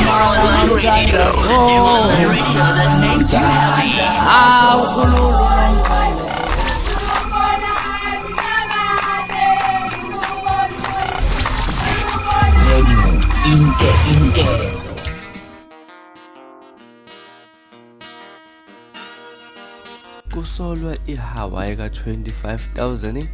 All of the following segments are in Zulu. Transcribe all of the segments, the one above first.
Online radio, the new online radio that makes you happy. Hawu khululu nomthandazo. Radio Inke Inkezo. Kusolwa iHawaii ka-25,000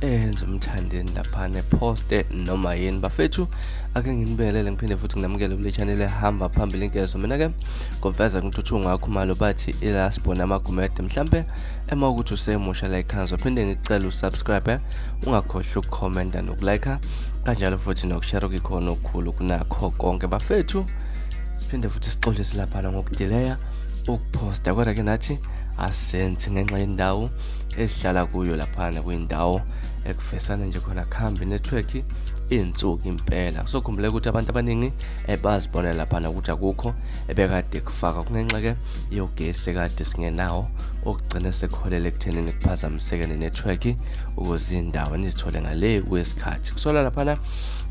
eyenza uMthandeni laphana eposte noma yini. Bafethu, ake nginibingelele ngiphinde futhi nginamukele kule channel ehamba phambili inkezo. Mina-ke ngoveza ngithuthu ngakhumalo bathi ilasibona amagumede. Mhlampe ema ukuthi usemusha la ekhaya, phinde ngicela usubscribe, ungakhohlwa ukukhomenta nokulike, kanjalo futhi nokushare okuyikhona okukhulu kunakho konke. Bafethu, siphinde futhi sixolise laphana ngokudileya ukuphosta, kodwa ke nathi asenzi ngenxa yendawo esihlala kuyo laphana, kuyindawo ekuvesana nje khona kuhambe network iy'nsuku impela. Kusokhumbuleka ukuthi abantu abaningi bazibonela laphana ukuthi akukho ebekade kufaka kungenxa-ke yogesi ekade singenawo, okugcine sekuholele ekuthenini kuphazamiseke nenetwork ukuze iy'ndawo nizithole ngale kwesikhathi. Kusola laphana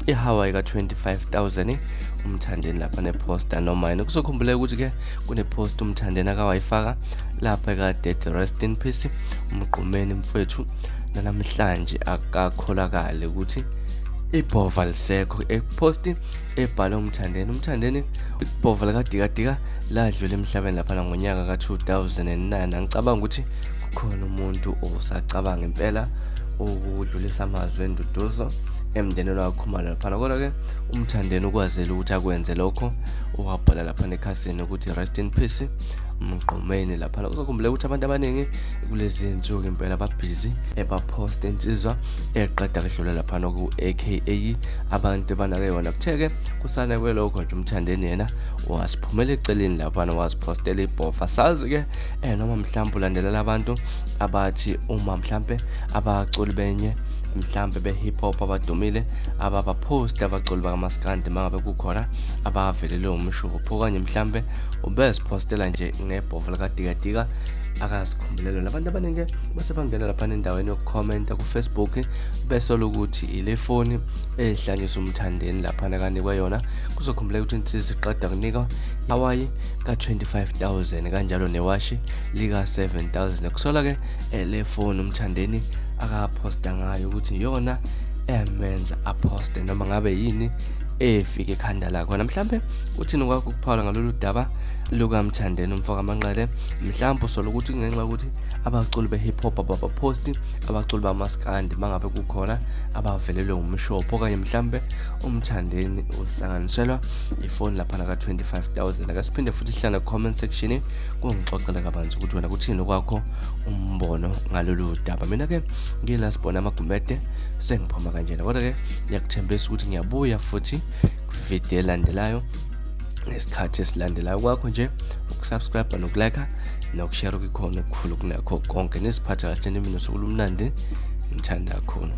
iHawaii ka-25,000 uMthandeni lapha neposta noma yini. Kuzokhumbuleka ukuthi-ke kunepost uMthandeni akawayifaka lapha ekade ethi rest in peace uMgqumeni mfwethu. Nanamhlanje akakholakali ukuthi ibhova lisekho. Eposti ebhale uMthandeni, uMthandeni ibhova likadikadika ladlula emhlabeni laphana ngonyaka ka-2009. Angicabanga ukuthi kukhona umuntu osacabanga impela ukudlulisa amazwi enduduzo emndenini wakhumalo laphana, kodwa-ke uMthandeni ukwazile ukuthi akwenze lokho, wabhala laphana ekhasini ukuthi rest in peace Mgqumeni laphana. Kuzokhumbuleka ukuthi abantu abaningi kulezi nsuku impela babhizi ebaphosta insizwa eqeda kudlula laphana ku-AKA abantu abanake yona. Kuthe-ke kusana kwelokho nje uMthandeni yena wasiphumela eceleni laphana, waziphostela ibhofa. Sazi-ke noma mhlawumbe ulandelela abantu abathi uma mhlampe abaculi benye mhlampe be-hip hop abadumile ababaphosti abaculi bakamaskandi mangabe kukhona abavelelwe umshophi, okanye mhlampe ubeziphostela nje ngebhovu likadikadika akazikhumbulele. Nabantu abaningi base bangena laphana endaweni yokukhomenta ku-Facebook besola ukuthi ile foni ehlanyisa uMthandeni laphana kanikwe yona. Kuzokhumbuleka ukuthi insizwa iqeda kunikwa Hawaii ka-25,000 kanjalo newashi lika-7,000. Kusola-ke le foni uMthandeni akaphosta ngayo ukuthi iyona emenza aphoste noma ngabe yini efike ekhanda lakho. Mhlampe uthini kwakho ukuphawula ngalolu daba lukaMthandeni umfo kaManqele? Mhlawumbe usola ukuthi kungenxa yokuthi abaculi be-hip hop ababaphosti abaculi bamaskandi mangabe kukhona abavelelwe umshopho, okanye mhlambe uMthandeni usanganiselwa ifoni laphana ka-25,000. Ake siphinde futhi sihlale comment section kungixoxele kabanzi ukuthi wena kuthini kwakho umbono ngalolu daba. Mina-ke ngila sibona amagumede sengiphuma kanjena, kodwa-ke ngiyakuthembisa ukuthi ngiyabuya futhi kuvidiyo elandelayo ngesikhathi esilandelayo. Kwakho nje ukusubscribe nokulike nokushare kukhona okukhulu kunakho konke. Niziphathe kahle nimi nosuku lumnandi, ngithanda kakhulu.